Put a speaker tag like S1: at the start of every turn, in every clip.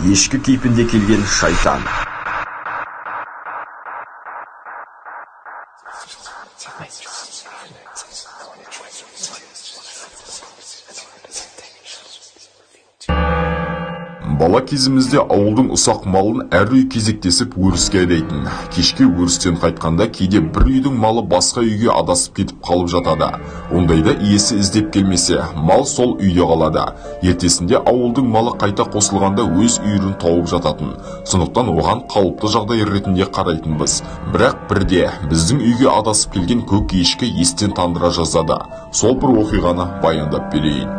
S1: Ешкі кейпінде келген шайтан. Бала кезімізде ауылдың ұсақ малын әр үй кезектесіп өріске айдайтын. Кешке өрістен қайтқанда кейде бір үйдің малы басқа үйге адасып кетіп қалып жатады. Ондайда иесі іздеп келмесе, мал сол үйде қалады. Ертесінде ауылдың малы қайта қосылғанда өз үйірін тауып жататын. Сондықтан оған қалыпты жағдай ретінде қарайтынбыз. Бірақ бірде біздің үйге адасып келген көк ешкі естен тандыра жаздады. Сол бір оқиғаны баяндап берейін.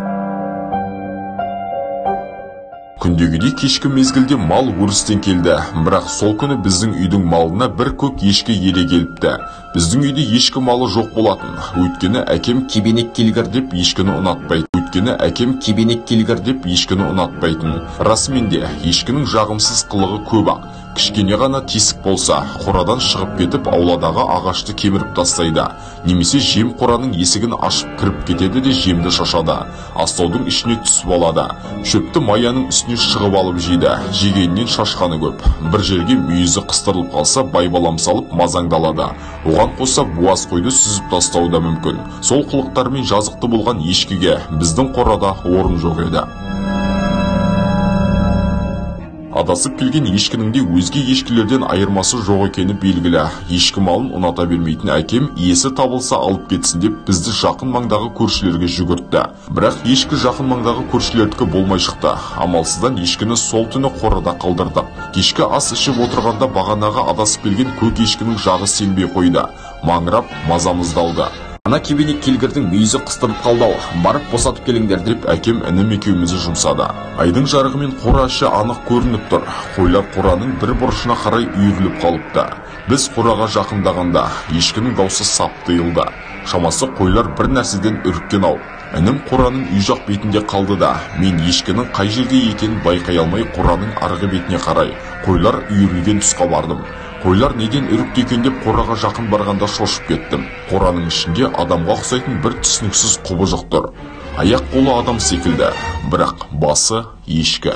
S1: Күндегідей кешкі мезгілде мал өрістен келді, бірақ сол күні біздің үйдің малына бір көк ешкі ере келіпті. Біздің үйде ешкі малы жоқ болатын. Өйткені әкем кебенек келгір деп ешкіні ұнатпайтын. Өйткені әкем кебенек келгір деп ешкіні ұнатпайтын. Расымен де ешкінің жағымсыз қылығы көп-ақ. Кішкене ғана тесік болса, қорадан шығып кетіп ауладағы ағашты кеміріп тастайды. Немесе жем қораның есігін ашып кіріп кетеді де жемді шашады. Астаудың ішіне түсіп алады. Шөпті маяның үстіне шығып алып жейді. Жегенінен шашқаны көп. Бір жерге мүйізі қыстырылып қалса, байбалам салып мазаңдалады. Оған қоса буаз қойды сүзіп тастауы да мүмкін. Сол қылықтармен жазықты болған ешкіге біздің қорада орын жоқ еді. Адасып келген ешкінің де өзге ешкілерден айырмасы жоқ екені белгілі. Ешкі малын ұната бермейтін әкем иесі табылса алып кетсін деп бізді жақын маңдағы көршілерге жүгіртті. Бірақ ешкі жақын маңдағы көршілердікі болмай шықты. Амалсыздан ешкіні сол түні қорада қалдырдық. Кешкі ас ішіп отырғанда бағанағы адасып келген көк ешкінің жағы сембей қойды. Маңырап мазамызды алды.
S2: Ана кебенек келгірдің мүйізі қыстырып қалды-ау, барып босатып келіңдер
S1: деп әкем інім екеумізді жұмсады. Айдың жарығымен қора іші анық көрініп тұр. Қойлар қораның бір бұрышына қарай үйіріліп қалыпты. Біз қораға жақындағанда ешкінің даусы сап тыйылды. Шамасы қойлар бір нәрседен үріккен-ау. Інім қораның үй жақ бетінде қалды да, мен ешкінің қай жерде екенін байқай алмай қораның арғы бетіне қарай қойлар үйірілген тұсқа бардым. Қойлар неден үрікті екен деп қораға жақын барғанда шошып кеттім. Қораның ішінде адамға ұқсайтын бір түсініксіз құбыжық тұр. Аяқ қолы адам секілді, бірақ басы ешкі.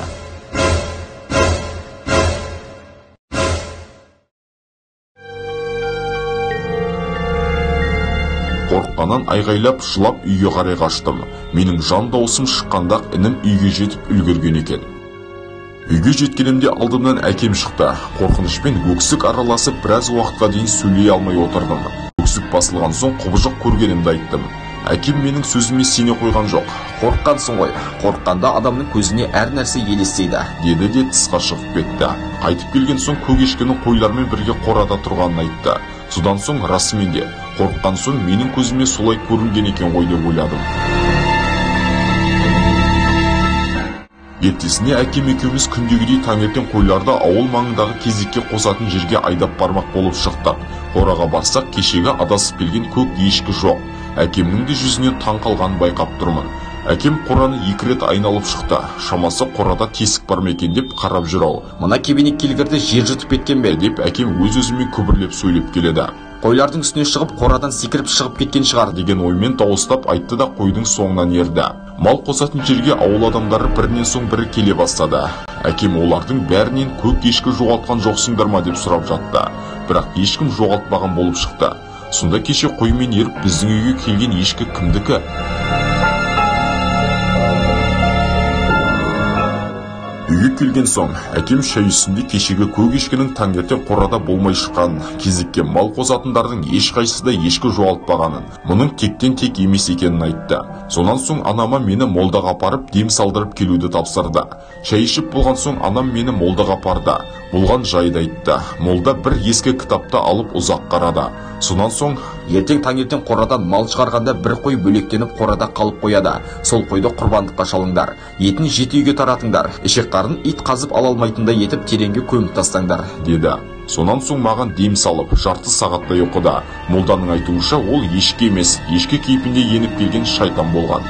S1: Қорыққаннан айғайлап, жылап үйге қарай қаштым. Менің жан дауысым шыққанда інім үйге жетіп үлгерген екен. Үйге жеткенімде алдымнан әкем шықты. Қорқынышпен өксік араласып біраз уақытқа дейін сөйлей алмай отырдым. Өксік басылған соң құбыжық көргенімді айттым. Әкем менің сөзіме сене қойған жоқ.
S2: Қорыққансың ғой. Қорыққанда адамның көзіне әр нәрсе елестейді,
S1: деді де тысқа шығып кетті. Қайтып келген соң көк ешкінің қойлармен бірге қорада тұрғанын айтты. Содан соң расымен де қорыққан соң менің көзіме солай көрінген екен ғой деп ойладым. Ертесіне әкем екеуміз күндегідей таңертең қойларды ауыл маңындағы кезекке қосатын жерге айдап бармақ болып шықтық. Қораға барсақ, кешегі адасып келген көк ешкі жоқ. Әкемнің де жүзінен таң қалғанын байқап тұрмын. Әкем қораны екі рет айналып шықты. Шамасы қорада тесік бар ма екен деп қарап жүр-ау.
S2: Мына кебенек келгірді жер жұтып кеткен бе
S1: деп әкем өз-өзімен күбірлеп сөйлеп келеді.
S2: Қойлардың үстіне шығып, қорадан секіріп шығып кеткен шығар
S1: деген оймен дауыстап айтты да қойдың соңынан ерді. Мал қосатын жерге ауыл адамдары бірінен соң бірі келе бастады. Әкем олардың бәрінен көк ешкі жоғалтқан жоқсыңдар ма деп сұрап жатты. Бірақ ешкім жоғалтпаған болып шықты. Сонда кеше қоймен еріп біздің үйге келген ешкі кімдікі? Үйге келген соң әкем шай үстінде кешегі көк ешкінің таңертең қорада болмай шыққанын, кезекке мал қосатындардың ешқайсысы да ешкі жоғалтпағанын, мұның тектен тек емес екенін айтты. Сонан соң анама мені молдаға апарып дем салдырып келуді тапсырды. Шай ішіп болған соң анам мені молдаға апарды. Болған жайды айтты. Молда бір ескі кітапты алып ұзақ қарады. Сонан соң
S2: ертең таңертең қорадан мал шығарғанда бір қой бөлектеніп қорада қалып қояды. Сол қойды құрбандыққа шалыңдар. Етін жеті үйге таратыңдар. Ішек-қарын ит қазып ала алмайтындай етіп тереңге көміп тастаңдар,
S1: деді. Сонан соң маған дем салып, жарты сағаттай оқыды. Молданың айтуынша ол ешкі емес, ешкі кейпінде еніп келген шайтан болған.